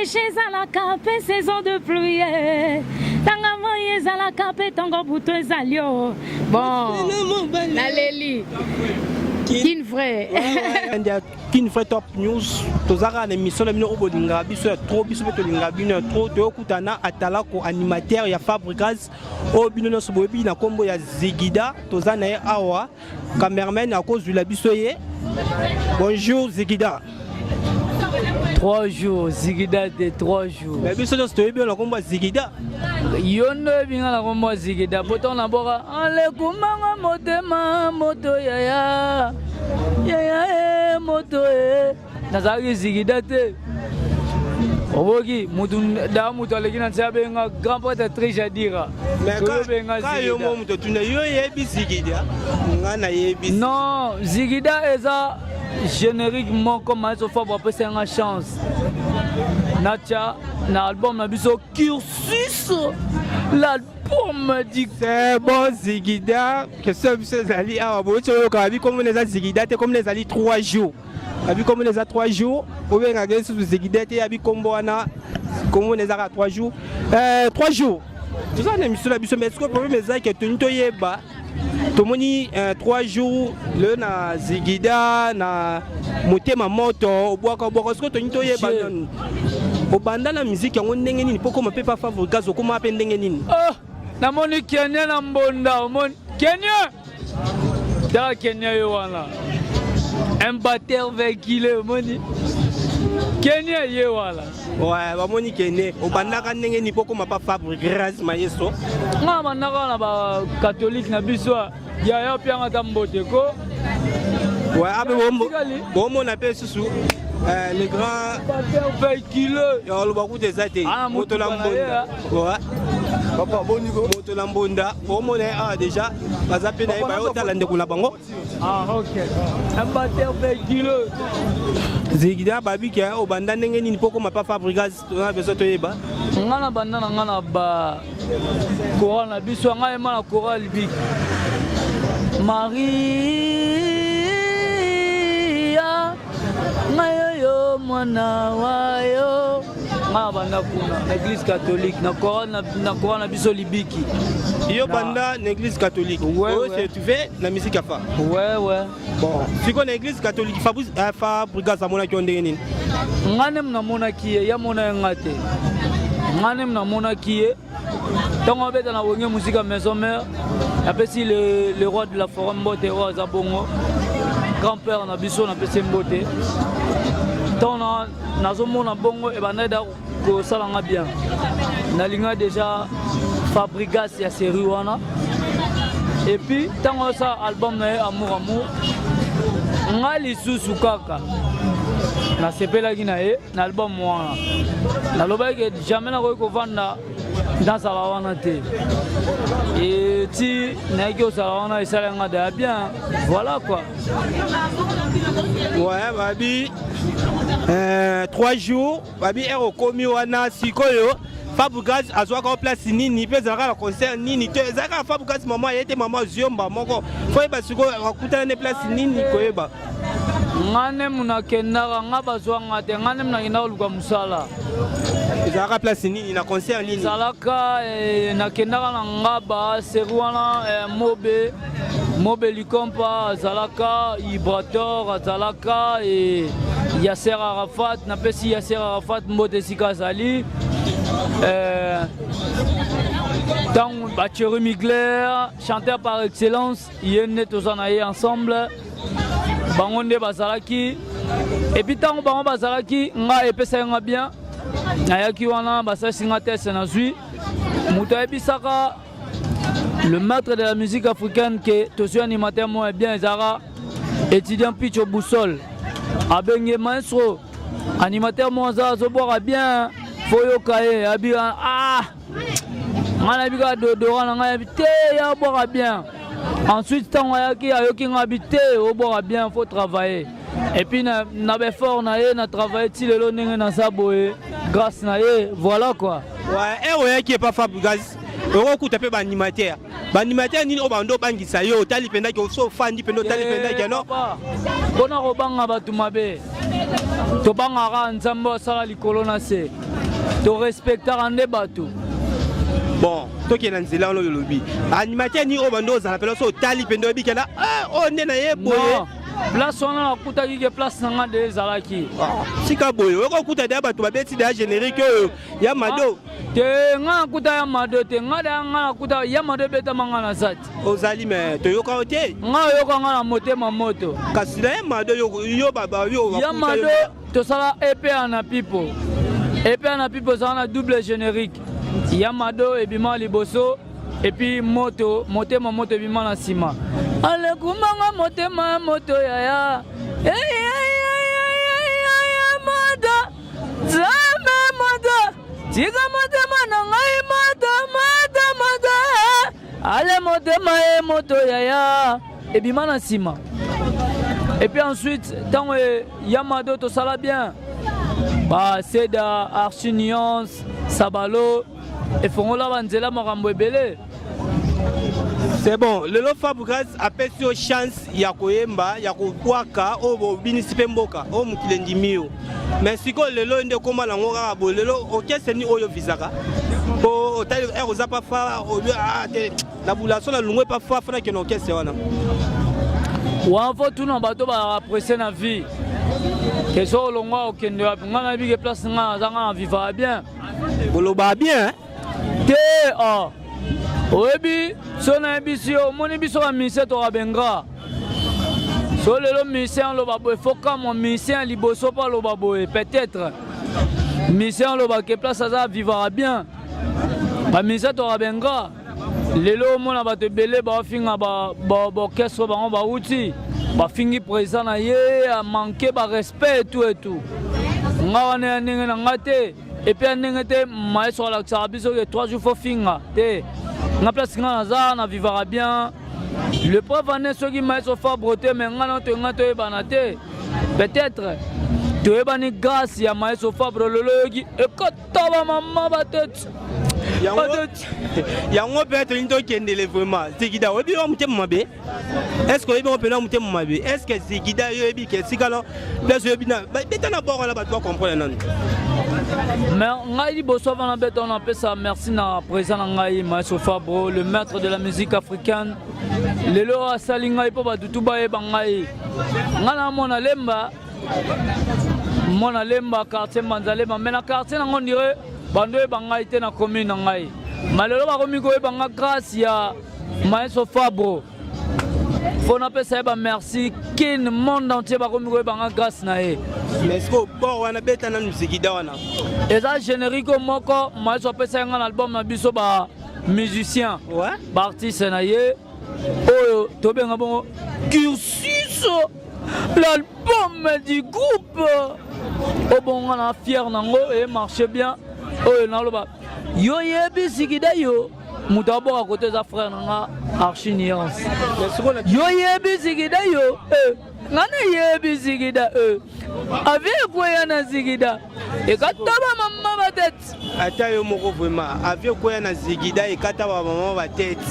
Sèche ezalaka mpe saison de pluie, tanga moi ezalaka mpe ntongo butu ezali o. Bon, naleli Kin vrai. Kin vrai top news, tozalaka na émission na bino oyo bolingaka biso ya trop, biso mpe tolingaka bino ya trop. Toyokutana atalako animateur ya Fabricas oyo bino nyonso boyebi na nkombo ya Zigida. Toza na ye awa, cameraman akozwila biso ye. Bonjour Zigida. 3 jours Zigida de 3 jours. Mais biso nyonso toyebi yo na nkombo ya Zigida. Yo nde oyebi nga na nkombo ya Zigida. Poto na boka alekumanga motema moto yaya yaya e moto e nazalaki Zigida te. Oboki mutu da mutu aleki na nse abenga grand prêtre Trijadira. Toyobenga Zigida yo mo moto tuna yo yebi Zigida, nga nayebi. Non, Zigida eza générique moko. Maestro Fabre apesa nga chance natya na album na biso Cursus, l'album du C'est bon Zigida, question biso ezali awa boyoti oyoka babi komona eza Zigida te, komona ezali 3 jours. Abi komona eza 3 jours, obengaka lisusu Zigida te. Abi kombo wana komona ezaka 3 jours, 3 jours toza na émission na biso. Mais sikoyo problème ezaki toni toyeba, tomoni 3 jours lelo na Zigida na motema moto obwaka obwaka. Sikoyo toni toyeba nanu obanda na musique yango ndenge nini, mpo koma mpe pa Fabricas, okoma mpe ndenge nini? Oh, namoni Kenya na mbonda, omoni Kenya, tala Kenya ye wana, un batteur véhiculé, omoni Kenya ye wana. Ouais, bamoni kene. Obandaka ndenge nini mpo koma pa Fabricas Mayeso? Nga bandaka na bacatholique na biso yaya opianga ata mbote ko. Ouais, abe bomona mpe susu le grand batteur véhiculé. Ya oloba kuta eza te. Ah, moto na motuka na ye, mbonda. Ouais. Papa, boni ko? Moto na mbonda omona ye awa déjà, baza mpe na ye bayotala ndeko na bango. Ah ok, un batteur véhiculé. Zigida, babiki obanda ndenge nini mpo koma pa Fabricas? Toza besoin toyeba. Nga na banda na nga na ba chorale na biso, ngai yema na chorale bik Maria, ngai oyo mwana wa yo. Ngai na banda kuna na église catholique, na chorale na chorale na biso libiki. Yo banda na église catholique? Ouais, oyo ouais. se retrouve na musique ya fa. Ouais. Bon, sikoyo na église catholique, Fabrigas amonaki yo ndenge nini? Nga nde namonaki ye, ya mona ye nga te. Nga nde namonaki ye ntango abeta na Wenge Musica Maison Mère. Napesi le roi de la forêt mbote oyo aza bongo grand père na biso, napesi ye mbote. Ntango nazomona bongo ebandaki da kosala nga bien, nalinga déjà Fabrigas ya série wana. Et puis ntango asala album na ye Amour Amour, nga lisusu kaka nasepelaki na ye na album wana. Nalobaki ke jamais nakoki kovanda nazala wana te. E ti nayaki kozala wana, esalaki nga daya bien, voilà quoi. Ouais, babi 3 jours, babi ere okomi wana sikoyo, Fabrigas azwaka o place nini mpe ezalaka na concert nini te? Ezalaka na Fabrigas mama ye te, mama Ziomba moko fo yeba sikoyo akutana ne place nini koyeba. Nga nde mu nakendaka, nga bazwanga te, nga nde mu nakendaka koluka mosala. Ezalaka place nini, na concert nini? Ezalaka nakendaka na Ngaba seri wana, mobe mobe likompa azalaka Ibrator, azalaka Yasser Arafat. Napesi Yasser Arafat mbote esika azali. Ntango Bacheri Migler, chanteur par excellence, ye nde toza na ye ensemble, bango nde bazalaki. Et puis ntango bango bazalaki, nga epesaki nga bien. Nayaki wana, basalisi nga test, nazwi. Moto ayebisaka le maître de la musique africaine ke tozwi animateur moko ya bien ezalaka étudiant Picho Boussole. Abenge maestro, animateur moko aza azobwaka bien, fo yoka ye. Abi ah, ngai nayebi kaka dodora na ngai yabi te, ya obwaka bien. Ensuite ntango ayaki, ayoki ngai, abi te, obwaka bien, faut travailler. Et puis na baeffort na ye, na travaille ti lelo ndenge naza boye, grâce na ye, voilà quoi. Ouais, ere oyaki epa Fabrigas, okokuta mpe baanimateur. Baanimateur nini oyo bando obangisa yo? Otali mpendaki so ofandi mpenza, otali mpendaki no? Mpona kobanga bato mabe, tobangaka Nzambe asala likolo na se. Torespectaka nde bato. Bon, tokende na nzela wana oyo olobi. Animateur nini oyo bando ozala mpena so otali mpenza oyebi kena ah, oyo nde na ye boye. Place wana nakutaki ke place na nga nde ezalaki. Ah, tika boye oyoka okuta deya bato babeti deya générique oyo ya mado. Ah, te nga nakuta ya mado te nga deya nga nakuta ya mado ebetama nga naza te. Ozali me toyoka yo te. Nga oyoka nga na motema moto. Kasi na ye mado yo yo baba yo. Ya mado tosala EP na pipo. EP na pipo ezala na double générique. Ya mado ebima liboso et puis moto motema moto ebima na nsima. Alekumanga motema moto yaya. Hey, hey, hey, hey, hey, hey, moto Nzambe moto tika motema na ngai moto moto moto Ale motema ye moto yaya ebima na nsima. Et puis ensuite ntango ya mado tosala bien ba seda archi nuance sabalo efongola banzela makambo ebele. C'est bon, lelo Fabregas apesi yo chance ya koyemba ya kobwaka oyo bobinisi mpe mboka oyo mokili endimi yo. Mais sikoyo lelo nde ekóma nango kaka boye lelo orchestre nini oyo visaka po otali ere oza pa fa ah, te na bulaso na lungwe pa fa fana kende orchestre wana. Wana fo tuna bato bazalaka presse na vie ke so olongwa okende wapi. Ngai nayebi ke place ngai naza ngai na vivaka bien. Bolobaka bien te oh. Oyebi so nayebisi yo omoni biso bamisien tokabenga so lelo musicien aloba boye fo kamwa musicien ya liboso mpo aloba boye peut-être musicien aloba ke place aza vivaka bien bamusicien tokabenga lelo omona bato ebele baofinga baorchestre bango bauti bafingi président na ye amanke barespect etu etu nga wana ya ndenge na nga te epuis ya ndenge te maestro alakisaka biso ke 3 jours fo finga te nga place nga naza na vivaka bien le preuve ane soki maestro Fabre te mais nga na toyenga toyebana te peut-être toyebani grâce ya maestro Fabre lelo oyoki ekota bamama bateti yango mpe tolingi tokendele vraiment Zigida oyebi yo motema mabe est ce que oyebi yango mpena motema mabe est ce que Zigida yo oyebi ke esika no place oyebi na beta na bord wana bato bacomprendre nanu. Mais ngai liboso avant nabeta wana napesa merci na président na ngai maestro Fabro, le maître de la musique africaine. Lelo asali ngai mpo bato tu bayeba ngai. Ngai namona lemba mwana lemba quartier Mbanza Lemba, mais na quartier nango ndire bando oyeba ngai te na commune na ngai. Ma lelo bakomi koyeba nga grâce ya maestro Fabro. Fo napesa ye ba merci kin monde entier bakomi koyeba nga grâce na ye. Mais est-ce que bord wana beta nanu Zigida wana eza générique moko maestro apesa ye nga na album na biso ba musicien ouais? ba artiste na ye oyo tobenga bongo cursus l'album du groupe obonga na fier nango e marche bien oyo naloba yo yebi Zigida yo moto aboka kote eza frère na nga archi nuance yo yebi Zigida yo nga nayebi Zigida avi ekweya na Zigida ekataba mama batete. Ata yo moko vraiment avi ekweya na Zigida ekata ba mama batete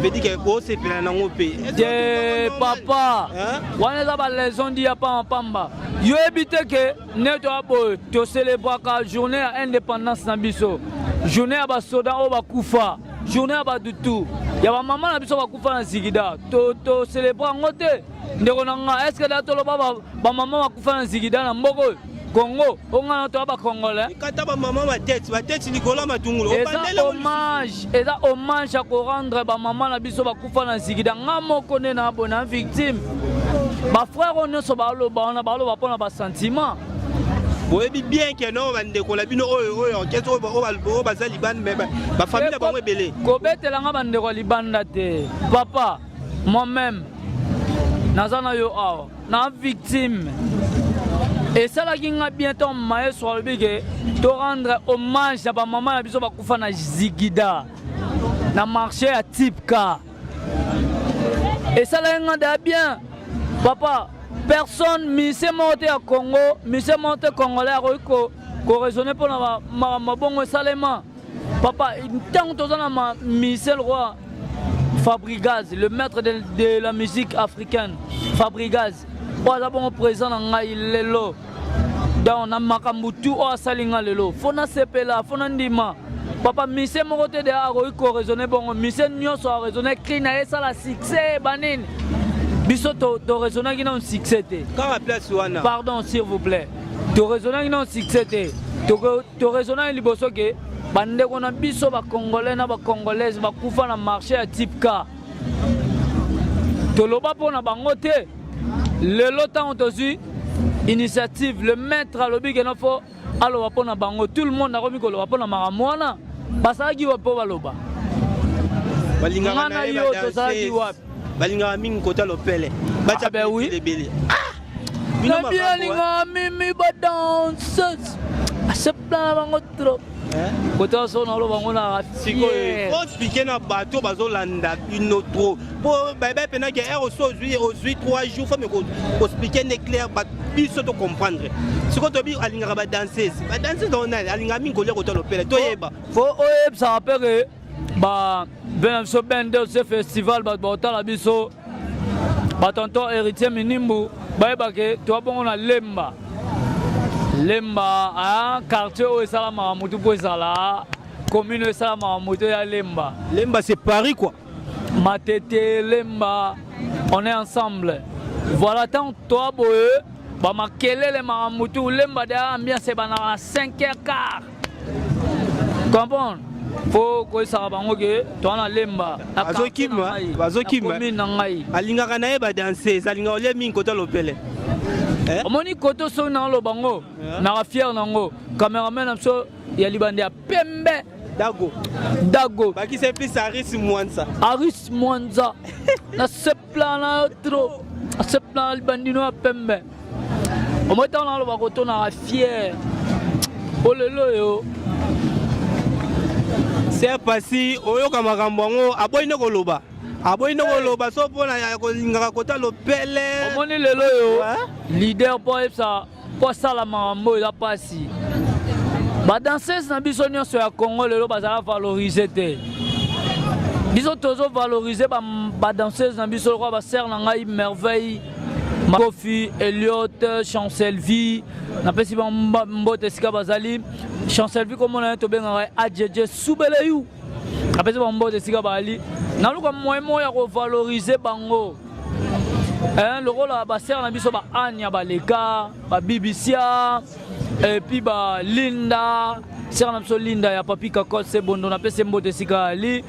veut dire que osepela nango mpe te papa wana eza balaison di ya pamba pamba. Yo yebi te ke nde toya boye tocélébraka journée ya indépendance na biso, journée ya basoda oyo bakufa, journée ya badutu ya bamama na biso bakufa na Zigida, tocélébre yango te ndeko na nga. Est ce que da toloba bamama bakufa na Zigida na mboka oyo Congo onga na toya bacongolais ekata bamama batete batete likolo ya matungulu eza hommage, eza hommage ya korendre bamama na biso bakufa na Zigida. Nga moko nde na boye na victime, bafrère oyo nyonso baloba wana baloba mpona basentiment. Boyebi bien ke no bandeko na bino oyo oyo orchestre oyo baza libanda mais bafamille na bango ebele. Kobetelanga bandeko ya libanda te papa, moi-même naza na yo awa na victime. Esalaki nga bien ntango maestro alobi ke to rendre hommage ya bamama na biso bakufa na Zigida na marché ya Tipka. Esalaki nga da bien papa. Personne musicien moko te ya Congo, musicien moko te congolais akoki koraisonne mpona makambo bongo esalema papa. Ntango toza na ma musicien lokola Fabrigaz, le maître de la musique africaine, Fabrigaz oyo aza bongo président na ngai lelo. Donc na makambo tout oyo asali nga lelo, fo nasepela, fo nandima. Papa mise moko te deya akoki koraisonne bongo, mise nyonso araisonne cri na ye esala succès banini. Biso toraisonnaki nano succès te. Kaka place wana. Pardon s'il vous plaît. Toraisonnaki nano succès te. Toraisonnaki liboso ke bandeko na biso bacongolais na bacongolaise bakufa na marché ya type K. Toloba mpo na bango te. Lelo ntango tozwi initiative, le maître alobi ke no fo aloba mpo na bango, tout le monde akomi koloba mpo na makambo wana. Basalaki wapi mpo baloba? Balingaka Nga na yo tozalaki wapi? Balingaka mingi kota lopele. Batia Ah, ben oui. ebele. Bino Nabi makambo, alingaka mimi badanseuse asepela na bango trop. Kota so naloba ngo na Sikoyo fier. faut expliquer na bato bazolanda bino trop po bayebi mpena ke ere oso ozwi ozwi 3 jours, faut me koexpliquer nde clair biso to comprendre. Sikoyo toyebi alingaka badanseuse, badanseuse yango nani alingaka mingi kolia kota lopele, toyeba. Fo oyebisaka mpe ke ba mpe na biso BNDC festival, bato baotala biso, batonton Héritier Minimbu, bayeba ke toa bongo na Lemba. Lemba ah, quartier oyo esalamaka motu mpo ezala commune oyo esalamaka motu ya Lemba. Lemba, c'est Paris quoi. Matete, Lemba, on est ensemble. Voilà, tant toa boye bamakelele makambo tu Lemba deya ambiance ebandaka na 5 heures quart, comprendre? Fo koyesaka bango ke toa na Lemba, na quartier na Bazokima, ngai, bazokima. na commune na ngai. Alingaka na ye badanseuse, alingaka olia mingi kota lopele. Eh? Omoni koto soki naoloba ngo naka fier nango, cameraman na biso ya libanda ya pembe. Dago. Dago. Bakisa plus Aris Mwanza. Aris Mwanza, nasepela na yo trop, nasepela na libandino ya pembe. Omoi ntango naloba koto naka fier po lelo oyo. Ser pasi oyoka makambo yango, aboyi nde koloba, aboyi nde koloba so mpona ya kolingaka kota lopele. Omoni lelo oyo leader mpo ayebisa mpo asala makambo oyo eza mpasi. Badanseuse na biso nyonso ya Congo lelo bazala valorise te. Biso tozovalorize badanseuse na biso lokola basere na ngai Merveille Kofi, Eliot, Chancelvie, napesi bango mbote esika bazali. Chancelvie komona ye tobengaka ye Adjedje Subeleyu, napesi bango mbote esika bazali. Naluka moyen moko ya kovalorize bango. Eh, lokola basere na biso ba Anya baleka babibisia et puis ba Linda, sere na biso Linda ya Papi Kakos Sebondo, napesi mbote esika ali.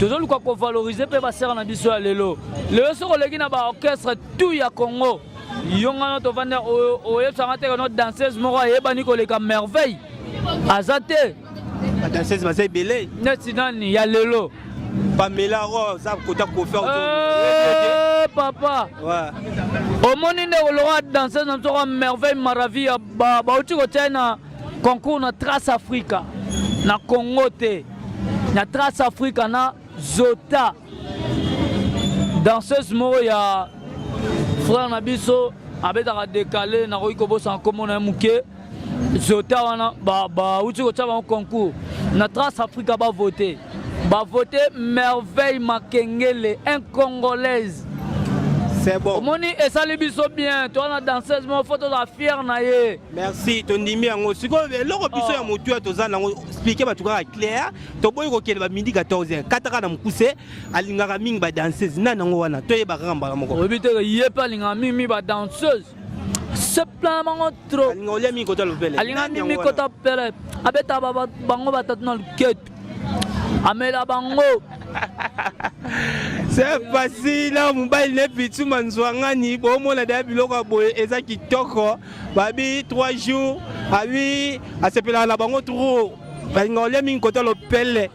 Tozoluka kovalorize mpe basere na biso ya lelo. Lelo soki oleki na baorchestre tout ya Congo, yo ngana tovandi oyebisanga te kano danseuse moko ayebani koleka Merveille aza te. Badanseuse baza ebele. Neti nani ya lelo? Pamela oyo aza kota Kofi. Eh, papa, omoni nde koloka danseuse na biso kwa Merveille Maraville bauti kotia ye na concours na Trace Africa, na Congo te, na Trace Africa na Zota, danseuse moko ya frère na biso abetaka décalé, nakoki kobosana nkombo na ye moke. Zota wana bauti kotia bango concours na Trace Africa, bavote, bavote Merveille Makengele, un Congolaise. C'est bon. Omoni esali biso bien, toza na danseuse moko fo tozala fier na ye. Merci, tondimi yango. Sikoyo eloko biso ya motu ya toza nango, explique bato kaka clair, toboyi kokende bamidi 14 kataka na mokuse. Alingaka mingi badanseuse nani yango wana? Toyeba kaka mbala moko. Oyebi te ke ye mpe alingaka mingi badanseuse, sepela na bango trop. Alingaka olia mingi kota lopele. Alingaka Nani mingi yango wana? kota pele, abeta bango batatu na luketu, amela bango. C'est facile na mobali ne pitu manzwangani bomona deya biloko ya boye eza kitoko. Babi 3 jours abi asepelaka na bango trop, balingaka olia mingi kota lopele,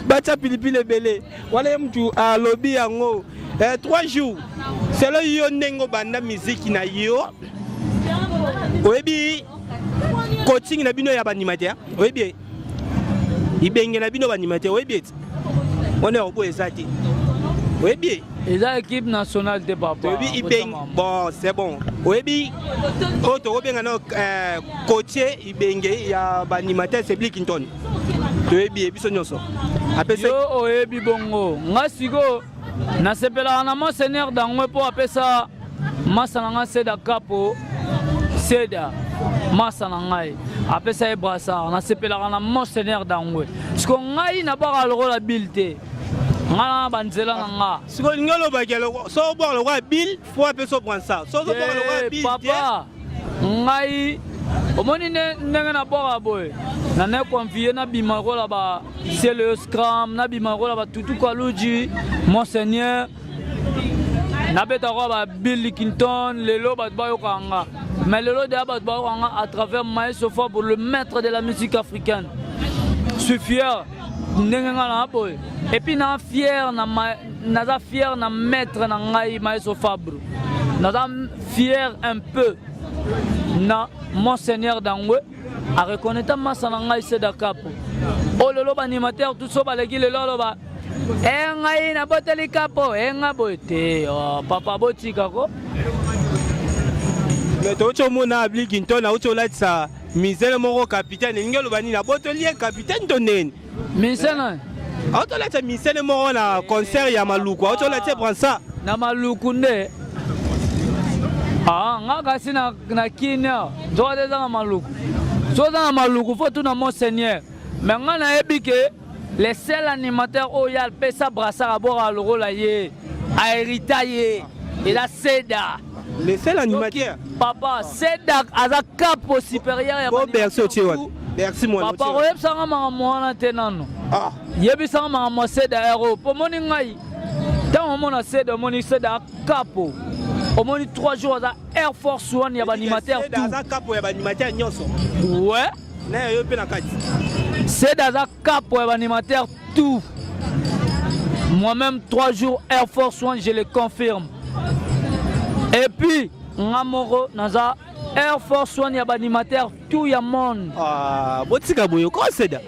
batya pilipili ebele wana. Ye mutu alobi yango. 3 jours, selo yo ndenge obanda miziki na yo, oyebi coaching na bino ya baanimateur, oyebi ye ibenge na bino baanimateur, oyebi ete wana ya koboya eza te, oyebi ye. Eza équipe nationale te, papa. Toyebi ibenge, bon, c'est bon. Oyebi oyo tokobenga na coach ibenge ya baanimateur, c'est Blikington, toyebi ye biso nyonso apesa. Yo oyebi bongo, nga sikoyo nasepelaka na Monseigneur Dangwe mpo apesa masa na nga Seda Kapo Seda. Masa na ngai apesa ye brassard, nasepelaka na Monseigneur Dangwe. Siko ngai nabwaka lokola Bill te, ngai na banzela na nga. Siko olingi olobaki so obwaka lokola Bill, fo apesa brassard, so ozobwaka lokola Bill te. Papa, ngai omoni ndenge nabwaka boye, nanaye koenvie nabima lokola ba Celeo Scram, nabima lokola ba Tutu Kaluji, Monseigneur, nabeta lokola ba Bill Clinton. Lelo bato bayokaka nga, mais lelo deya bato bayokaka nga à travers Maestro Fabre, le maître de la musique africaine. Suis fier ndenge nga na boye, et puis na fier na naza fier na maître na ngai Maestro Fabre, naza fier un peu na Monseigneur Dangwe areconnaître masa na ngai Seda Kapo. Oyo lelo baanimateur tout so baleki lelo aloba e ngai naboteli Kapo e nga boye te. Oh, papa, botika ko. Mais touti omona Bill Clinton auti olatisa misele moko capitaine. Elingi oloba nini? Abotoli ye capitaine to ndeni? Misele? Auti olatisa misele moko na concert ya Maluku, auti olatisa brassard. Na Maluku nde? Ah, nga kasi na Kini awa, nzoka te eza na Maluku. So oza na Maluku, fo tuna Monseigneur. Mais nga nayebi ke le seul animateur oyo apesa brassard abwaka lokola ye, ahérita ye, eza Seda. Le seul animateur? Papa, Seda aza capo supérieur ya Bo Bercy otie wapi? Bercy mwana? Papa, koyebisanga makambo wana te nano. Yebisanga makambo ya Seda ero po omoni ngai. Ntango omona Seda, omoni Seda capo, omoni 3 jours aza Air Force One ya baanimateur. Tout aza capo ya baanimateur nyonso? Ouais. Na yo mpe na kati? Seda aza capo ya baanimateur tout. Moi-même, 3 jours Air Force One, je le confirme. Et puis nga moko naza Air Force One ya baanimateur tout ya monde. Ah, botika boye koseda.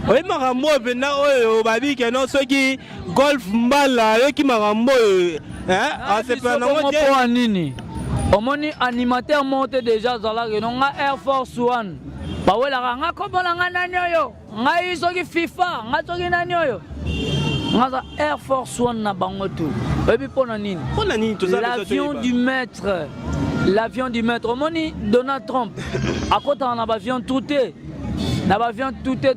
Oyebi makambo oyo mpenza oyo babike no, soki Golf Mbala ayoki makambo oyo, asepela nango te. Mpo nini? Omoni animateur moko te déjà azalaki no nga Air Force One, bawelaka nga kombo na nga nani oyo, ngai soki FIFA, ngai soki nani oyo, nga aza Air Force One na bango tu. Oyebi mpo na nini? Mpo na nini? L'avion du maître, l'avion du maître. Omoni Donald Trump akotaka na bavion tout te, na bavion tout te.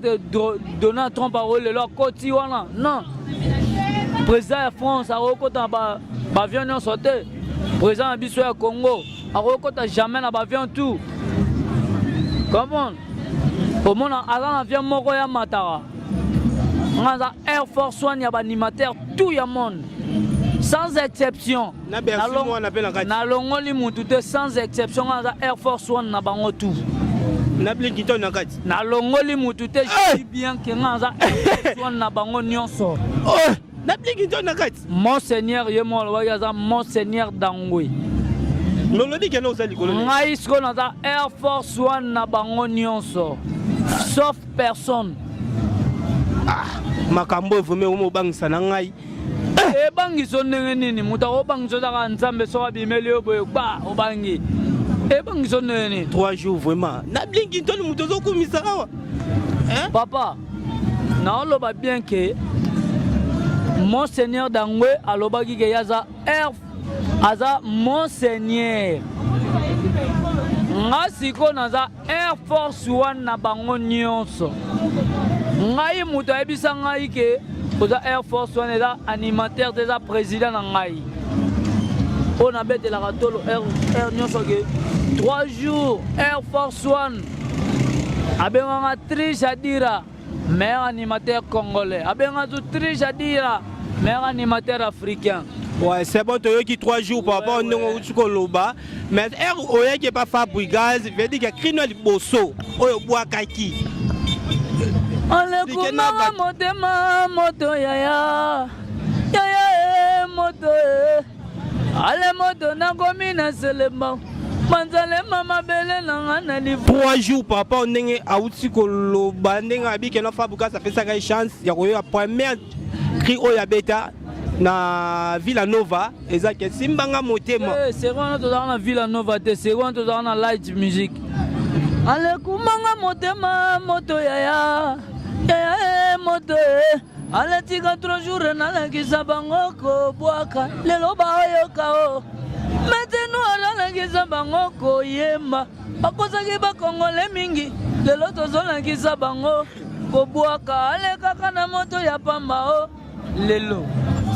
Donald Trump akoki lelo akoti wana? Non. Président ya France akokota na bavion nyonso te. Président na biso ya Congo akokota jamais na bavion tout. Comprendre? Omona aza na avion moko ya mataka. Nga aza Air Force One ya baanimateur tout ya monde, sans exception. Nalongoli mutu te, sans exception. Nga aza Air Force One na bango tout. Na Blinkington na kati? Nalongoli mutu te. Je dis bien ke nga aza Air Force One na bango nyonso. Na Blinkington na kati? Monseigneur ye moko alobaki aza Monseigneur Dangwe. Nolobi kende oza likolo. Ngai sikoyo naza Air Force One na bango nyonso, sauf personne. Ah, makambo oyo vraiment omobangisa na ngai. Ebangiso ndenge nini? Moto akobangisa ozaka Nzambe. Soki abimeli yo boye gba, obangi. Ebangiso ndenge nini? 3 jours vraiment na Blinkington, moto ozokumisa awa. Papa, naoloba bien ke Monseigneur Dangwe alobaki ke ye aza air, aza Monseigneur. Nga sikoyo naza Air Force One na bango nyonso. Ngai moto ayebisa ngai ke oza Air Force One eza animateur te, eza président na ngai oyo nabetelaka tolo air nyonso ke 3 jours Air Force One. Abenganga Trish Adira, meilleur animateur congolais. Abenganga tu Trish Adira, meilleur animateur africain. Ouais, c'est bon, toyoki 3 jours par rapport ndenge outi koloba. Mais air oyaki epa Fabregas, veut dire que cri no liboso oyo obwakaki. Alekumanga motema moto yaya yaya e moto e ale moto, nakomi na selema manzalema mabele na nga na livu. 3 jours par rapport ndenge auti koloba, ndenge abike no Fabregas apesaka ye chance ya koyoka première cri oyo abeta na Villa Nova, eza ke simbanga motema. Eh, seri wana tozalaka na Villa Nova te, seri wana tozalaka na Light Music. Alekumanga motema moto yaya yaya e moto e aletika 3 jours nalakisa bango kobwaka lelo baoyoka o. Maître Noir alakisa bango koyemba. Bakosaki bakongole mingi, lelo tozolakisa bango kobwaka. Alekaka na moto ya pamba o lelo.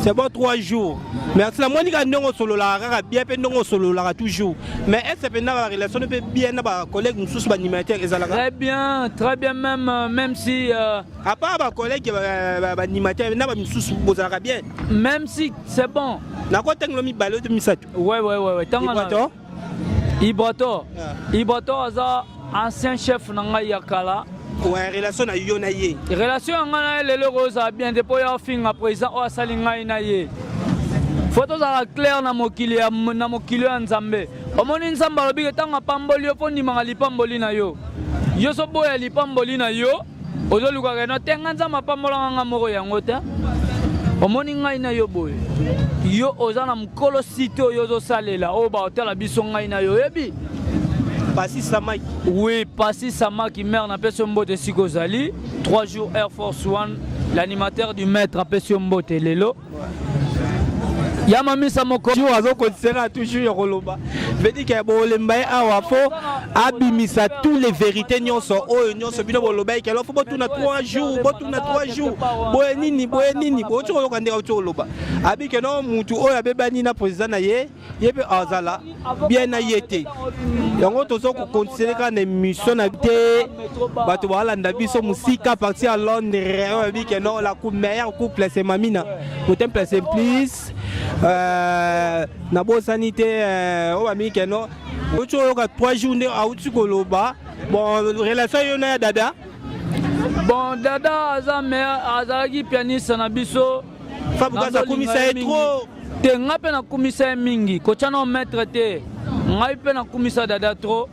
C'est bon, 3 jours. Merci. Namoni kaka ndenge osololaka kaka bien mpe ndenge osololaka toujours. Mais est-ce mpenza ba relation mpe bien na ba collègue mosusu ba animateur ezalaka? Très bien, très bien même, même si À part ba collègue ba animateur na ba misusu bozalaka bien? Même si c'est bon. Nakotangelo mibale to misato. Ouais. Tanga na Ibrator? Ibrator. Ibrator aza ancien chef na ngai ya kala. Ouais, relation na yo na ye. Relation ya ngai na ye lelo ekozala bien te mpo ya ofinga président oyo asali ngai na ye. Faut tozala clair na mokili ya, na mokili ya Nzambe. Omoni Nzambe alobi ke ntango apamboli yo mpo ndimaka lipamboli na yo. Yo soboya lipamboli na yo, ozoluka keno te ngai Nzambe apambolaka ngai moko yango te. Omoni ngai na yo boye. Yo oza na mokolo site oyo ozosalela oyo baotala biso ngai na yo oyebi. Pasi Samaki. Oui, Pasi Samaki, mère napesi yo mbote esika ozali. 3 jours Air Force One, l'animateur du maître apesi yo mbote lelo. Ya mamisa moko. Toujours azokotisela toujours ya koloba. Veut dire que bolemba ye awa fo abimisa tous les vérités nyonso oyo nyonso bino boloba ye kelo fo botuna 3 jours, botuna 3 jours. Boye nini, boye nini, boye koyoka ndenge auti koloba. Abi ke no mutu oyo abebani na président na ye, ye mpe azala bien na ye te. Yango tozo koconsidere kaka na émission na te, bato balanda biso mosika partir ya Londres, oyo bayebi ke non, la meilleure couple c'est Mamina Motemple Simplice. Nabosani te, oyo bamingi ke non, auti oyoka 3 jours nde auti koloba. Bon, relation yo na ya Dada? Bon, Dada aza meilleur, azalaki pianiste na biso. Fabregas akumisa ye trop. Te, ngai mpe nakumisa ye mingi, kotya na maître te, ngai mpe nakumisa Dada trop.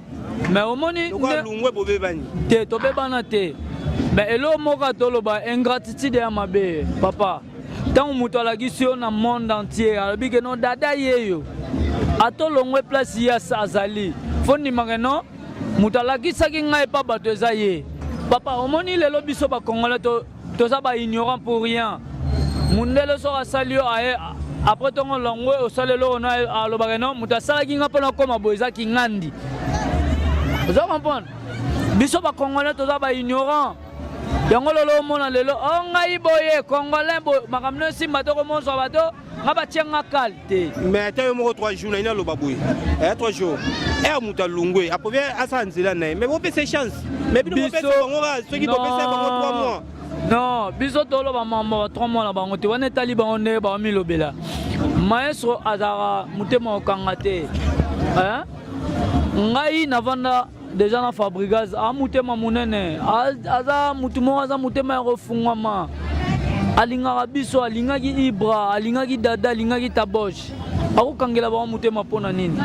Mais omoni Lokola lungwe bobebani. Te, tobebana te. Mais eloko moko toloba, ingratitude ya mabe papa. Ntango moto alakisi yo na monde entier, alobi ke non, Dada ye yo atolongwe place ye azali, fo ndimaka non, moto alakisaki ngai epa bato eza ye. Papa, omoni lelo biso bakongolais toza ba ignorant pour rien. Mundele soki asali yo aye après ntongo longwe osali eloko no, alobaka non, moto asalaki nga mpona koma boye eza kingandi. Oza comprendre? Biso bakongolais toza ba ignorant. Yango lelo omona lelo o ngai boye congolais boye makambo no esimba te, komozwa bato nga batie nga kale te. Mais ata yo moko 3 jours na ina loba boye. Eh, 3 jours. Eh, moto alungwe apobi asala nzela na ye, mais bopesa chance. Mais bino bopesa bango kaka soki bopesa bango 3 mois. Non, biso toloba mambo ba 3 mois na bango te, wana etali bango ndenge bamilobela. Maestro azalaka motema okanga te. Hein? Ngai navanda déjà na Fabregas, a motema monene, aza mutu moko aza motema ya kofungwama. Alingaka biso, alingaki Ibra, alingaki Dada, alingaki Taboche. Akokangela bango motema mpo na nini?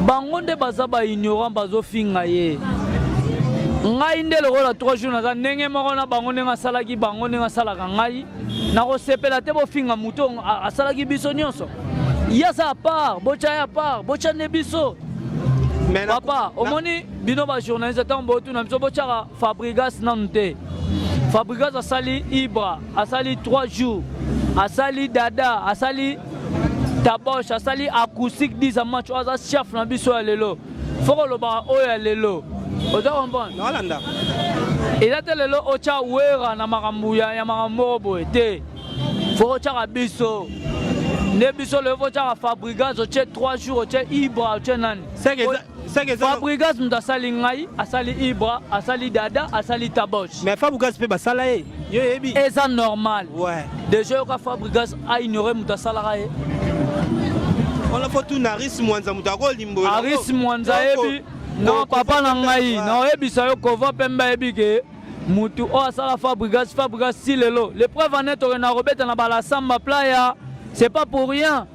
Bango nde baza ba ignorant, bazofinga ye. Ngai nde lokola 3 jours naza ndenge moko na bango, ndenge asalaki bango, ndenge asalaka ngai, nakosepela te bofinga moto asalaki biso nyonso. Ye aza à part, botya ye à part, botya nde biso. Papa, omoni bino ba journaliste ntango botuna biso botyaka Fabregas nanu te. Fabregas asali Ibra, asali 3 jours, asali Dada, asali Taboche, asali acoustique 10 match, oyo aza chef na biso ya lelo. Faut kolobaka oyo ya lelo. Oza comprendre? Nalanda. Eza te lelo otya wera na makambo ya makambo moko boye te. Faut otyaka biso. Nde biso lelo faut otyaka Fabregas, otie 3 jours, otie Ibra, otie nani. Fabregas moto asali ngai, asali Ibra, asali Dada, asali Taboche. Mais Fabregas mpe basala ye, yo yebi. Eza normal. Ouais. Déjà yoka Fabregas a ignoré moto asalaka ye. Wana faut tuna Aris Mwanza, moto akolimbola. Aris Mwanza yebi. Non, papa na ngai, na oyebisa yo kova pembe ayebi ke mutu oyo asala Fabregas, Fabregas si lelo. Le preuve en est tokenda kobeta na balasamba playa, c'est pas pour rien.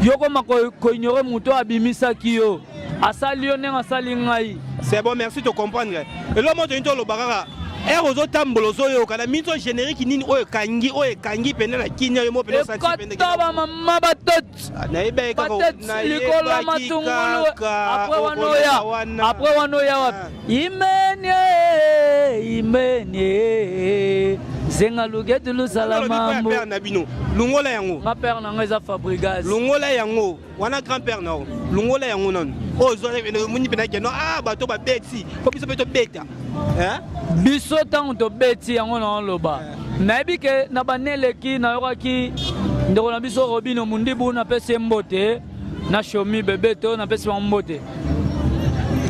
Yo koma ko ignorer moto abimisaki yo, asali yo ndenge asali ngai. C'est bon, merci de comprendre. Eloko moko toyini toloba kaka, ere ozotambola ozoyoka na minso générique nini oyo ekangi, oyo ekangi pene na kinia yo mo pene osanti pene ekota bamama batot Nayebi kaka batot likolo ya matungulu. Après wana oya, après wana oya wapi? Imenie, imenie. Zenga lugetu lusala mambo. Père na bino. Lungola yango. Nga père na nga eza Fabregas. Lungola yango. Wana grand père na yo. Lungola yango nanu. Oyo zo moni pena ke no ah bato ba beti. Faut biso pe to beta. Hein? Biso tango to beti yango na loba. Nayebi ke na baneleki nayokaki ndeko na biso Robino Mundibu napesi ye mbote na Shomi Bebeto napesi bango mbote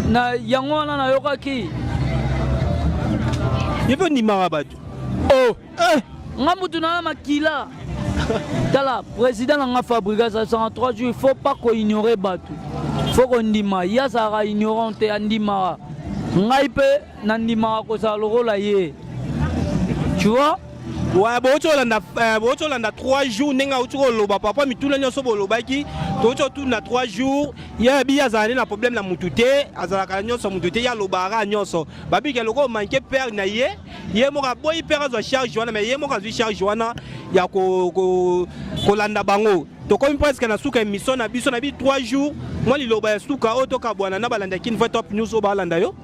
na yango wana nayokaki ye mpe ondimaka bato oh. Eh. Nga mutu na makila tala président na nga Fabregas asanga 3 jours il faut pas ko ignorer bato faut kondima ye azalaka ignorant te andimaka ngai mpe nandimaka kozala lokola ye tu vois. Ouais, bouti olanda eh, bouti olanda 3 jours ndenge auti koloba papa mituna nyonso bolobaki touti otuna 3 jours ye abi azala nde na problème na mutu te azalaka nyonso mutu te ye alobaka nyonso babike lokola manke père na ye ye moko aboyi père azwa charge wana mais ye moko azwi charge wana ya kolanda bango tokomi presque na suka émission na biso na bi 3 jours mwa liloba ya suka oyo tokabwana na balanda Kin Vrai Top News oyo balanda yo.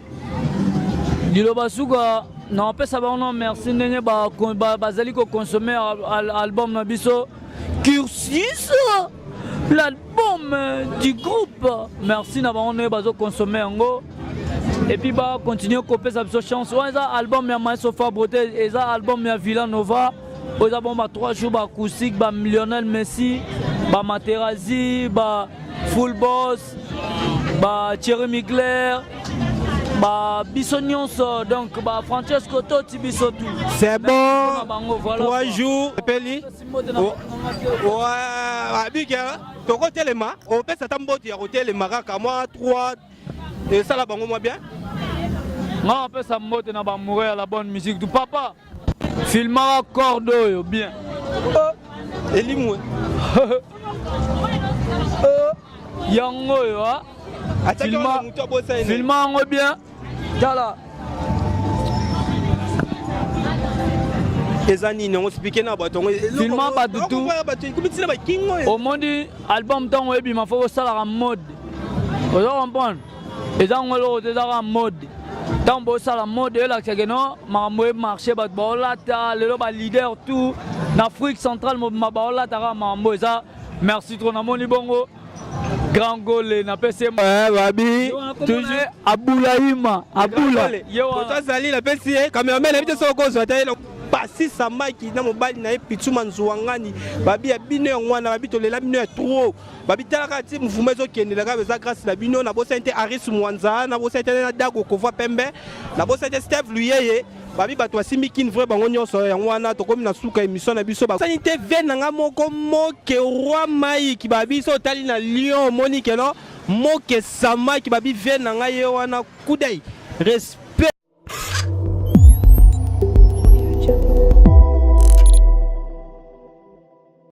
Liloba suka napesa bango no merci ndenge bazali kokonsome album na biso Cursus, l'album du groupe. Merci na bango ndenge bazokonsome yango et puis bacontinue kopesa biso chance. Wana eza album ya Maestro Fabre te, eza album ya Villanova oyo eza bongo ba 3 jours ba acoustique ba Lionel Messi ba Materazzi ba Full Boss ba Thierry Mugler ba biso nyonso donc ba Francesco Totti biso tout. C'est bon. Bango, voilà. 3 jours epeli abika tokotelema opesa ata mbote ya kotelema kaka mwa 3 esala bango mwa bien. Nga apesa mbote na bamoureux ya la bonne musique du papa. Filmaka corde oyo bien. Oh, elimwe. Oh, yango oyo ah. Filma yango bien. Tala. Eza nini yango expliquer na bato yango. Filma bato tout. Bato ekomi tina ba kingo. Omoni album ntango ebima fo osalaka mode. Ozo comprendre? Eza yango eloko te, ezaka mode. Ntango bosala mode elakisa ke no makambo emarche, bato baolata lelo ba leader tout na Afrique centrale mobimba baolata kaka makambo eza. Merci trop, namoni bongo Grand Gole napesi ye babi toujours Abulaima Abula moto azali napesi ye cameraman nayebi te soki okozwa te Pasi Samaki na mobali na ye Pitsuma Nzuangani babi ya bino yango wana babi tolela bino ya trop babi talaka ti mouvement ezokendela kaka eza grâce na bino. Nabosani te Aris Mwanza, nabosani te na Dago Kova Pembe, nabosani te Steve Luyeye babi bato basimbi Kin Vrai bango nyonso yango wana tokomi na suka émission na biso. Basani te ve na nga moko moke roi Mike babi so otali na Lyon omoni keno moke Samaki babi ve na nga ye wana kudai respect.